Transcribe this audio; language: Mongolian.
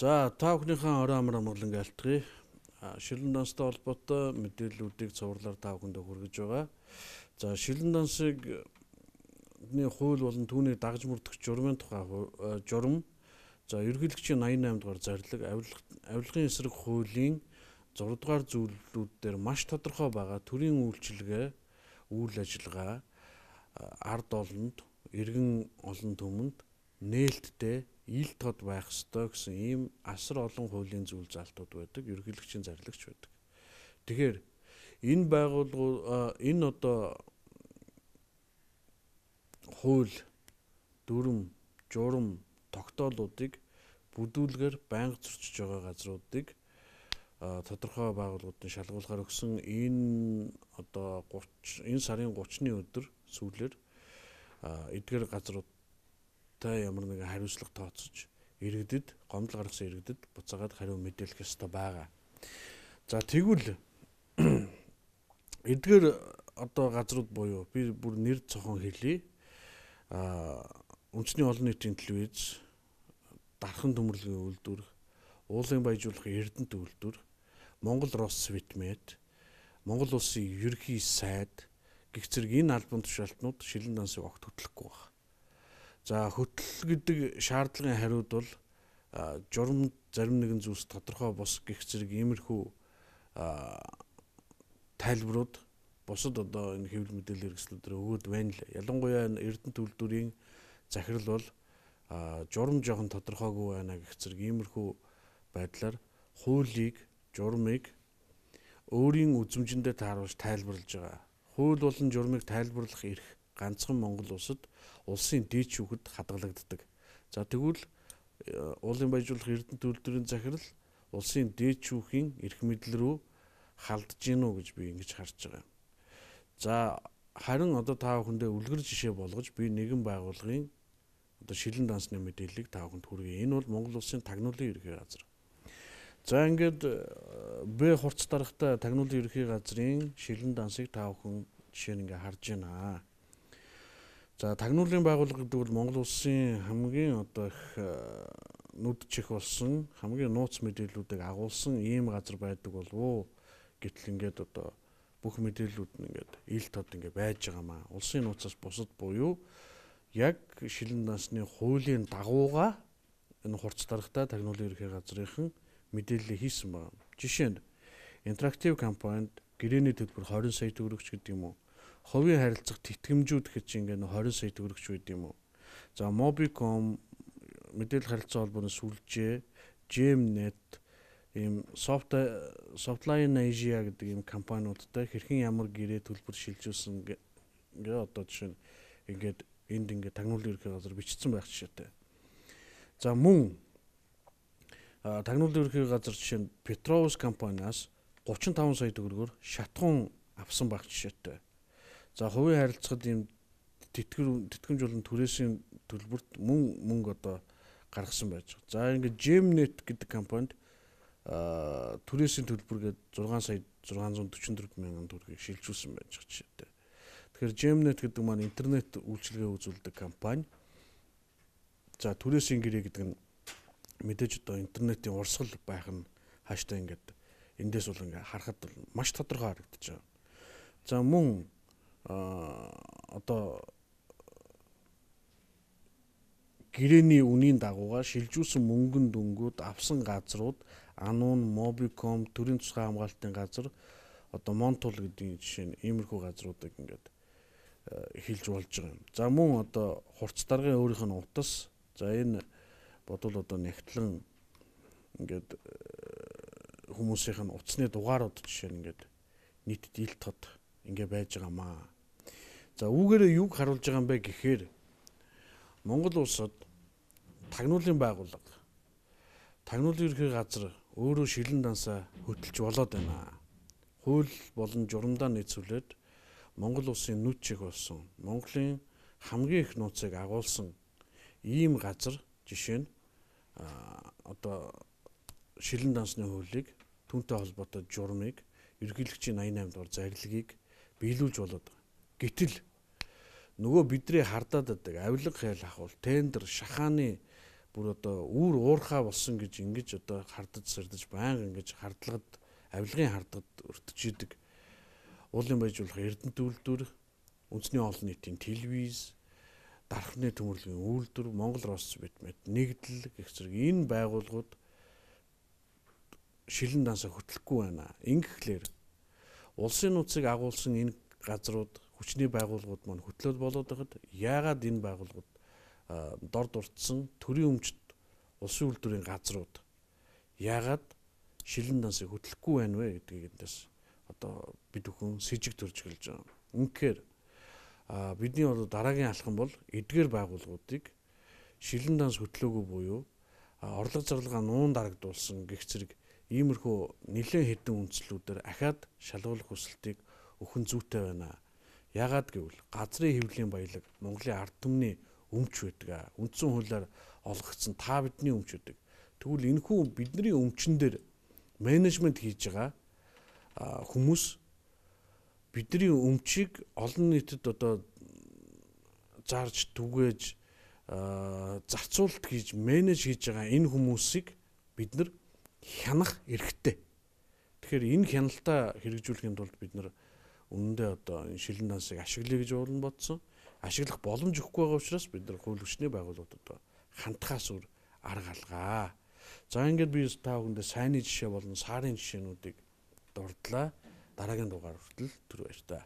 За та бүхнийхээ орой амар амгалан айлтгая. Шилэн данстай холбоотой мэдээллүүдийг цувралаар та бүхэнд хүргэж байгаа. За шилэн дансыг хууль болон түүнийг дагаж мөрдөх журмын тухай журам, за ерөнхийлөгчийн 88 дугаар зарлиг, авилгын эсрэг хуулийн 6 дугаар зүйлүүд дээр маш тодорхой байгаа. Төрийн үйлчилгээ, үйл ажиллагаа ард олонд, иргэн олон түмэнд нээлттэй, ил тод байх ёстой гэсэн ийм асар олон хуулийн зүйл залтууд байдаг, ерөнхийлөгчийн зарлагч байдаг. Тэгэхээр энэ байгууллага, энэ одоо хууль, дүрм, журам, тогтоолуудыг бүдүүлгээр байнга зөрчиж байгаа газруудыг тодорхой байгууллагуудын шалгуулгаар өгсөн. Энэ одоо 30 энэ сарын 30-ны өдөр сүүлээр эдгээр газрууд ямар нэгэн хариуцлага тооцож иргэдэд, гомдол гаргасан иргэдэд буцаагаад хариу мэдээлэх ёстой байгаа. За тэгвэл эдгээр одоо газрууд буюу би бүр нэр цохон хэлье. Үндэсний олон нийтийн телевиз, Дархан төмөрлөгийн үйлдвэр, Уулын баяжуулах Эрдэнэт үйлдвэр, Монгол Россветмет, Монгол улсын ерөнхий сайд гэх зэрэг энэ албан тушаалтнууд шилэн дансыг огт хөтлөхгүй байна. За хөтлөл гэдэг шаардлагын хариуд бол журам, зарим нэгэн зүйлс тодорхой бус гэх зэрэг иймэрхүү тайлбарууд бусад одоо энэ хэвлэл мэдээлэл хэрэгслүүдээр өгөөд байна л. Ялангуяа энэ Эрдэнэт үйлдвэрийн захирал бол журам жоохон тодорхойгүй байна гэх зэрэг иймэрхүү байдлаар хуулийг, журмыг өөрийн үзмжиндээ тааруулж тайлбарлаж байгаа. Хууль болон журмыг тайлбарлах эрх ганцхан Монгол улсад улсын дээд шүүхэд хадгалагддаг. За тэгвэл Уулын баяжуулах Эрдэнэт үйлдвэрийн захирал улсын дээд шүүхийн эрх мэдэл рүү халдж гин үү гэж би ингэж харж байгаа юм. За харин одоо та бүхэндээ үлгэр жишээ болгож би нэгэн байгууллагын одоо шилэн дансны мэдээллийг та бүхэнд хүргэе. Энэ бол Монгол улсын тагнуулын ерөнхий газар. За ингээд Б хурц даргатай тагнуулын ерөнхий газрын шилэн дансыг та бүхэн жишээ нь ингээ харж байна. За тагнуулын байгууллага гэдэг бол Монгол улсын хамгийн одоо их нүд чих болсон, хамгийн нууц мэдээллүүдийг агуулсан ийм газар байдаг болов уу гэтэл ингээд одоо бүх мэдээллүүд нь ингээд ил тод ингээд байж байгаа маа. Улсын нууцаас бусад буюу яг шилэн дансны хуулийн дагууга энэ хурц даргатай тагнуулын ерөнхий газрынхан мэдээлэл хийсэн байна. Жишээ нь интерактив компанид гэрээний төлбөр 20 сая төгрөгч гэдэг юм уу? Хувийн харилцах тэтгэмжүүд гэхэд чинь ингээ 20 сая төгрөгч байд юм уу? За Mobicom мэдээлэл харилцаа холбооны сүлжээ, Gemnet, ийм Softline Asia гэдэг ийм компаниудтай хэрхэн ямар гэрээ төлбөр шилжүүлсэн ингээ одоо жишээ нь ингээд энд ингээ тагнуулын ерөнхий газар бичсэн байх жишээтэй. За мөн тагнуулын ерөнхий газар жишээ нь Petrovs компаниас 35 сая төгрөгөөр шатхуун авсан байх жишээтэй. За хувийн харилцахад ийм тэтгэмж болон түрээсийн төлбөрт мөн мөнгө одоо гаргасан байж байгаа. За ингээд Gemnet гэдэг компанид түрээсийн төлбөр гээд 6 сая 644 мянган төгрөгийг шилжүүлсэн байж байгаа жишээтэй. Тэгэхээр Gemnet гэдэг маань интернет үйлчилгээ үзүүлдэг компани. За түрээсийн гэрээ гэдэг нь мэдээж одоо интернетийн урсгал байх нь хааштай ингээд эндээс бол ингээд харахад бол маш тодорхой харагдаж байгаа. За мөн одоо гэрээний үнийн дагуугаар шилжүүлсэн мөнгөн дүнгууд авсан газрууд Анун, Mobicom, төрийн тусгай хамгаалтын газар, одоо Монтул гэдэг жишээ нь иймэрхүү газруудыг ингээд хэлж болж байгаа юм. За мөн одоо хурц даргын өөрийнх нь утас, за энэ бодвол одоо нягтлан ингээд хүмүүсийнх нь утасны дугаарууд жишээ нь ингээд нийтэд ил тод ингээ байж байгаа маа. За үүгээрээ юг харуулж байгаа юм бэ гэхээр Монгол улсад тагнуулын байгууллага, тагнуулын ерөнхий газар өөрөө шилэн дансаа хөтөлж болоод байна. Хууль болон журамдаа нийцүүлээд Монгол улсын нүд чих болсон, Монголын хамгийн их нууцыг агуулсан ийм газар жишээ нь одоо шилэн дансны хуулийг, түүнтэй холбоотой журмыг, ерөнхийлөгчийн 88 дугаар зарилгийг биелүүлж болоод байгаа. Гэтэл нөгөө бидний хардаад байдаг авилга хайл ахуул, тендер, шахааны бүр одоо үүр уурхаа болсон гэж ингэж одоо хардаж сэрдэж байнга ингэж хардлагад авилгын хардлагад өртөж идэг уулын баяжуулах Эрдэнэт үйлдвэр, үндэсний олон нийтийн телевиз, дархны төмөрлөгийн үйлдвэр, Монгол Россветмет нэгдэл гэх зэрэг энэ байгууллагууд шилэн дансаа хөтлөхгүй байна. Ингэхлээр улсын нууцыг агуулсан энэ газрууд, хүчний байгууллагууд маань хөтлөөд болоод байхад яагаад энэ байгууллагууд дор дурдсан төрийн өмчт улсын үйлдвэрийн газрууд яагаад шилэн дансыг хөтлөхгүй байна вэ гэдгийг эндээс одоо бид бүхэн сэжиг төрж эхэлж байгаа. Үнэхээр бидний бол дараагийн алхам бол эдгээр байгууллагуудыг шилэн данс хөтлөөгүй буюу орлого зарлага нуун дарагдуулсан гэх зэрэг иймэрхүү нэлээд хэдэн үндслүүдээр ахаад шалгуулах хүсэлтийг өгөх зүйтэй байна. Яагаад гэвэл газрын хэвлэлийн баялаг Монголын ард түмний өмч байдаг. Үндсэн хуулиар олгогдсон та бидний өмч байдаг. Тэгвэл энэхүү бидний өмчн дээр менежмент хийж байгаа хүмүүс бидний өмчийг олон нийтэд одоо зарж түгээж зарцуулалт хийж менеж хийж байгаа энэ хүмүүсийг бид нар хянах эрхтэй. Тэгэхээр энэ хяналтаа хэрэгжүүлэхийн тулд бид нар үнэндээ одоо энэ шилэн дансыг ашиглая гэж уулан бодсон. Ашиглах боломж өгөхгүй байгаа учраас бид нар хууль хүчний байгууллагуудад хандхаас өөр арга алгаа. За ингээд би та бүхэндээ сайнны жишээ болон саарын жишээнүүдийг дурдлаа. Дараагийн дугаар хүртэл түр баяртай.